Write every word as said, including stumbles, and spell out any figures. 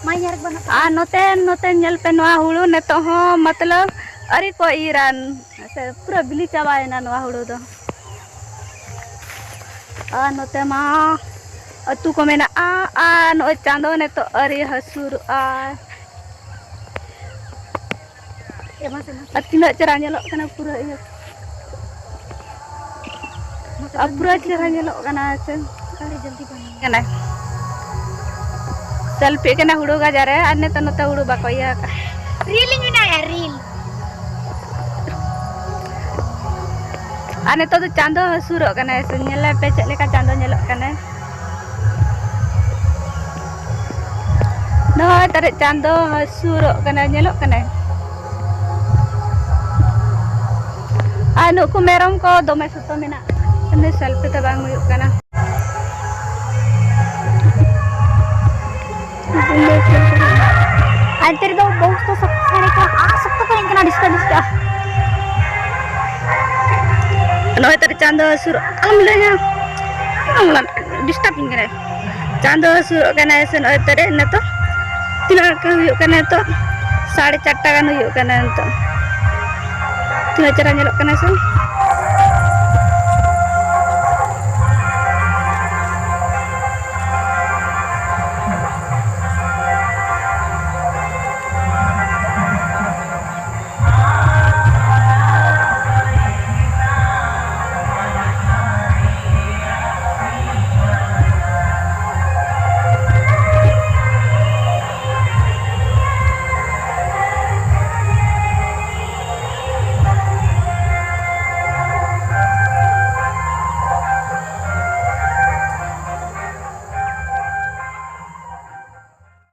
ᱟᱨ ᱱᱚᱛᱮ, ᱱᱚᱛᱮ ᱧᱮᱞ ᱯᱮ, ᱱᱚᱣᱟ ᱦᱩᱲᱩ ᱱᱤᱛᱚᱜ ᱦᱚᱸ ᱢᱚᱛᱞᱚᱵ ᱟᱹᱣᱨᱤ ᱠᱚ ᱤᱨᱟ, ᱥᱮ ᱯᱩᱨᱟᱹ ᱵᱤᱞᱤ ᱪᱟᱵᱟᱭᱮᱱᱟ ᱱᱚᱣᱟ ᱦᱩᱲᱩ ᱫᱚ᱾ ᱟᱨ ᱱᱚᱛᱮ ᱢᱟ ᱟᱹᱛᱩ ᱠᱚ ᱢᱮᱱᱟᱜᱼᱟ, ᱟᱨ ᱱᱚᱜᱼᱚᱭ ᱪᱟᱸᱫᱚ ᱱᱤᱛᱚᱜ ᱟᱹᱣᱨᱤ ᱦᱟᱹᱥᱩᱨᱚᱜᱼᱟ᱾ ᱟᱨ ᱛᱤᱱᱟᱹᱜ ᱪᱮᱦᱨᱟ ᱧᱮᱞᱚᱜ ᱠᱟᱱᱟ ᱯᱩᱨᱟᱹ ᱤᱭᱟᱹ᱾ ᱟᱨ ᱯᱩᱨᱟᱹ ᱪᱮᱦᱨᱟ ᱧᱮᱞᱚᱜ ᱠᱟᱱᱟ ᱥᱮ᱾ ᱠᱟᱱᱟᱭ᱾ ᱥᱮᱞᱯᱷᱤ ᱠᱟᱱᱟ ᱦᱩᱲᱩ ᱜᱟᱡᱟᱲ ᱨᱮ, ᱟᱨ ᱱᱤᱛᱚᱜ ᱱᱚᱛᱮ ᱦᱩᱲᱩ ᱵᱟᱠᱚ ᱤᱭᱟᱹ ᱟᱠᱟᱫ᱾ ᱨᱤᱞ ᱤᱧ ᱵᱮᱱᱟᱣᱮᱫᱼᱟ, ᱨᱤᱞ᱾ ᱟᱨ ᱱᱤᱛᱚᱜ ᱫᱚ ᱪᱟᱸᱫᱚ ᱦᱟᱹᱥᱩᱨᱚᱜ ᱠᱟᱱᱟᱭ ᱥᱮ, ᱧᱮᱞᱮ ᱯᱮ ᱪᱮᱫ ᱞᱮᱠᱟ ᱪᱟᱸᱫᱚ ᱧᱮᱞᱚᱜ ᱠᱟᱱᱟᱭ᱾ ᱱᱚᱜᱼᱚᱭ ᱛᱟᱨᱮ ᱪᱟᱸᱫᱚ ᱦᱟᱹᱥᱩᱨᱚᱜ ᱠᱟᱱᱟᱭ, ᱧᱮᱞᱚᱜ ᱠᱟᱱᱟᱭ᱾ ᱟᱨ ᱱᱩᱠᱩ ᱢᱮᱨᱚᱢ ᱠᱚ ᱫᱚᱢᱮ ᱥᱚᱛᱚ ᱢᱮᱱᱟᱜ, ᱥᱮᱞᱯᱷᱤ ᱛᱮ ᱵᱟᱝ ᱦᱩᱭᱩᱜ ᱠᱟᱱᱟ᱾ ᱟᱨ ᱱᱚᱛᱮ ᱨᱮᱫᱚ ᱵᱚᱠᱥ ᱫᱚ ᱥᱚᱠᱛᱚ ᱥᱟᱰᱮ ᱠᱟᱱᱟ, ᱟᱨ ᱥᱚᱠᱛᱚ ᱠᱚ ᱮᱱᱮᱡ ᱠᱟᱱᱟ, ᱰᱤᱥᱠᱳ, ᱰᱤᱥᱠᱳ᱾ ᱱᱚᱜᱼᱚᱭ ᱛᱟᱨᱮ ᱪᱟᱸᱫᱚ ᱦᱟᱹᱥᱩᱨ, ᱟᱞᱚᱢ ᱞᱟᱹᱭᱟ, ᱰᱤᱥᱴᱟᱵᱤᱧ ᱠᱟᱱᱟᱭ᱾ ᱪᱟᱸᱫᱚ ᱦᱟᱹᱥᱩᱨᱚᱜ ᱠᱟᱱᱟᱭ ᱥᱮ ᱱᱚᱜᱼᱚᱭ ᱛᱟᱨᱮ ᱱᱤᱛᱚᱜ᱾ ᱛᱤᱱᱟᱹᱜ ᱦᱩᱭᱩᱜ ᱠᱟᱱᱟ ᱱᱤᱛᱚᱜ? ᱥᱟᱲᱮ ᱪᱟᱨᱴᱟ ᱜᱟᱱ ᱦᱩᱭᱩᱜ ᱠᱟᱱᱟ ᱱᱤᱛᱚᱜ᱾ ᱛᱤᱱᱟᱹᱜ ᱪᱮᱦᱨᱟ ᱧᱮᱞᱚᱜ ᱠᱟᱱᱟ ᱥᱮ?